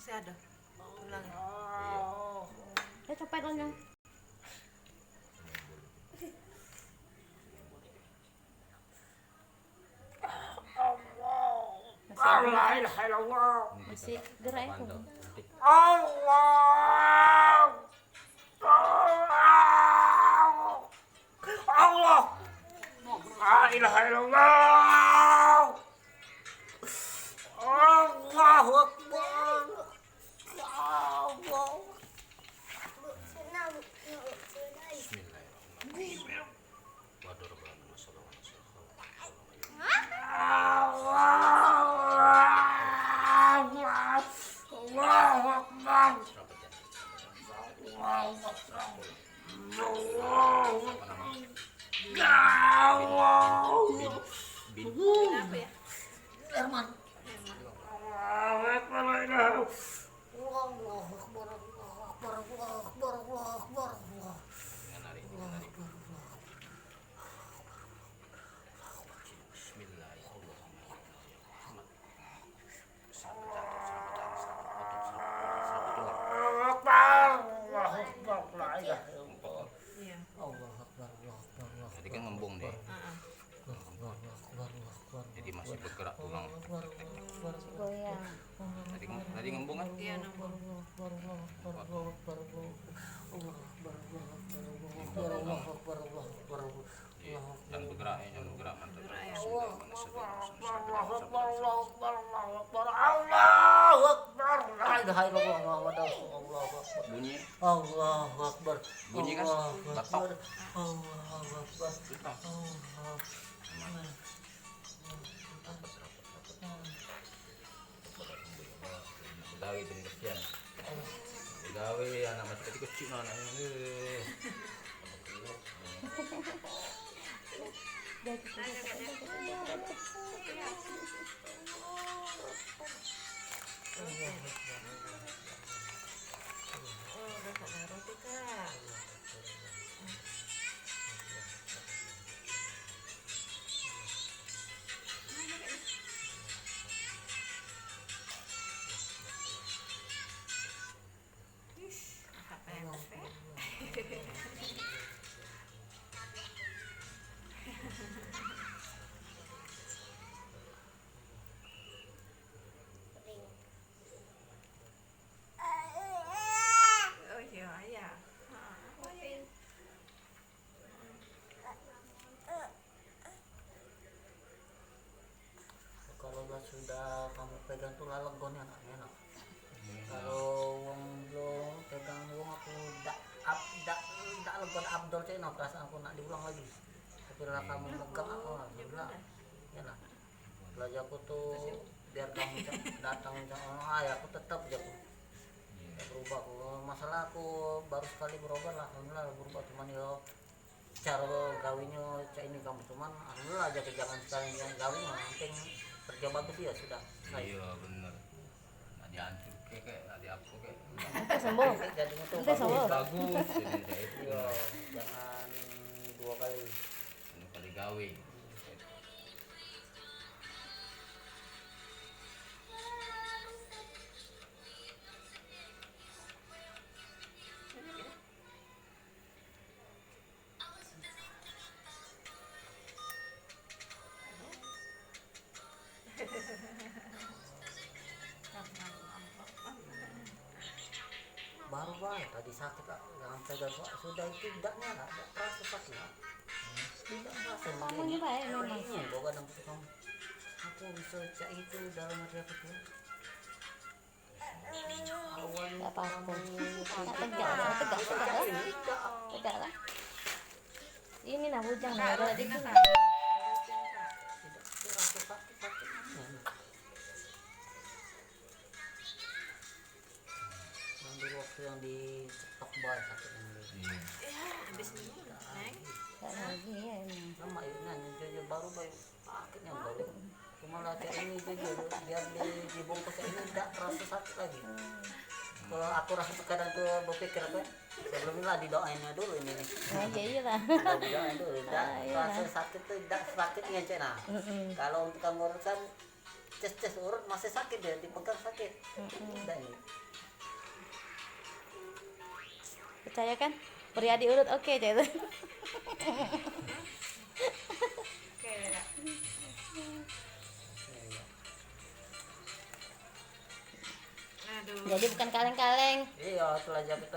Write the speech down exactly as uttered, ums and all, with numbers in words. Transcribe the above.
Masih ada. Ulang ya. Ya, copot lah, Nyang. Allah. Masih gerak. La ilaha illallah. Masih gerak ya, Bang? Allah. Allah. Allah. La ilaha illallah. Allahu Akbar. Allah. Bismillahirrahmanirrahim. Wa daraba lana masalan wa nasiya khalqahu. Allahu Akbar. Allahu Akbar. Allahu Akbar. Allahu Akbar. Bin, bin, bin. Kenapa ya? Herman. Allahu Akbar, la ilaha. Allahu Akbar, Allahu Akbar, Allahu Akbar, Allahu Akbar, Allah. Dengan hari ini, dengan hari ini. Allahu Akbar, Allahu Akbar. Bismillahirrahmanirrahim. Allahu Akbar, Allahu Akbar, la ilaha illallah. Iya. Allahu Akbar, Allahu Akbar, Allahu Akbar. Tadi kan ngembung dia. Heeh. Allahu Akbar, Allahu Akbar, Allahu Akbar. Jadi masih bergerak tulang. Allahu Akbar, Allahu Akbar, Allahu Akbar. Goyang. Tadi, tadi ngembung kan? Iya, ngembung. Allahu Akbar, Allahu Akbar, Allahu Akbar, Allahu Akbar. Allahu Akbar, Allahu Akbar, Allahu Akbar, Allahu Akbar, Allahu Akbar. Iya, jangan bergerak ya, jangan bergerak, mantap. Bergerak ya. Allahu Akbar, Allahu Akbar, Allahu Akbar, Allahu Akbar, Allahu Akbar. La ilaha illallah Muhammadur Rasulullah. Allahu Akbar. Bunyi. Allahu Akbar. Bunyi kan? Allahu Akbar. Batok. Allahu Akbar. Sudah. Allahu Akbar. Aman. Rapet, rapet, rapet. Begawe jadi kesian. Begawe anak masih kecil-kecil no anaknyo. Eh. Oh iya, iya. Ha, apa sih? Kalau lah sudah kamu pegang tuh lah lego nian, enak. Kalau wong belum pegang wong, aku dak ap-, dak, dak lego, dak afdol cak no perasaan aku nak diulang lagi. Tapi lah kamu megang, oh, alhamdulillah. Ya lah. Belajar aku tuh biar kamu cak datang cak, oh, ah, ya aku tetap aja aku. Dak berubah aku. Masalah aku baru sekali berubah lah, alhamdulillah berubah, cuman yo cara gawenyo cak ini kamu, cuman alhamdulillah aja, jangan sekali yang gawe yang penting kerja bagus ya sudah. Iya, bener. Nak dihancurke kek, nak diapo kek. Ente sembuh. Jadi itu ente bagus, sembuh. Bagus, jadi kayak itu. Iya, jangan dua kali. Dua kali gawe. Baru bae tadi sakit, Kak. Sampai dah su-, sudah itu dak nyala, dak terasa sakit, Kak. Dak terasa. Kamunya baik memang. Ini bawa badan putih kamu. Aku bisa cak itu dalam hati aku tuh. Dak apa-apa. Nak tegak lah, tegak, tegak lah. Tegak lah. Ini nah bujang nah, ada di sini. Yang dulu waktu yang dicetok bal sakit yang dulu. Iya. Ya, habis ini, Neng. Dak lagi ya emang. Lama ya, nah, nyuci baru baru. Sakitnya baru. Cuma lah cak ini tu je, biar di, dibungkus ini dak terasa sakit lagi. Kalau aku rasa kadang tu berpikir apa, sebelum ni lah didoain dulu ini nih. Nah, iya, iyalah. Didoain dulu, dak terasa sakit tu, dak sakit ngencet nah. Kalau untuk kamu kan Ces, ces, urut masih sakit dia, dipegang sakit. Udah ini. Percaya kan? Beri adik urut oke, cak itu. Oke, ya. Aduh. Jadi bukan kaleng-kaleng. Iya, itulah jadi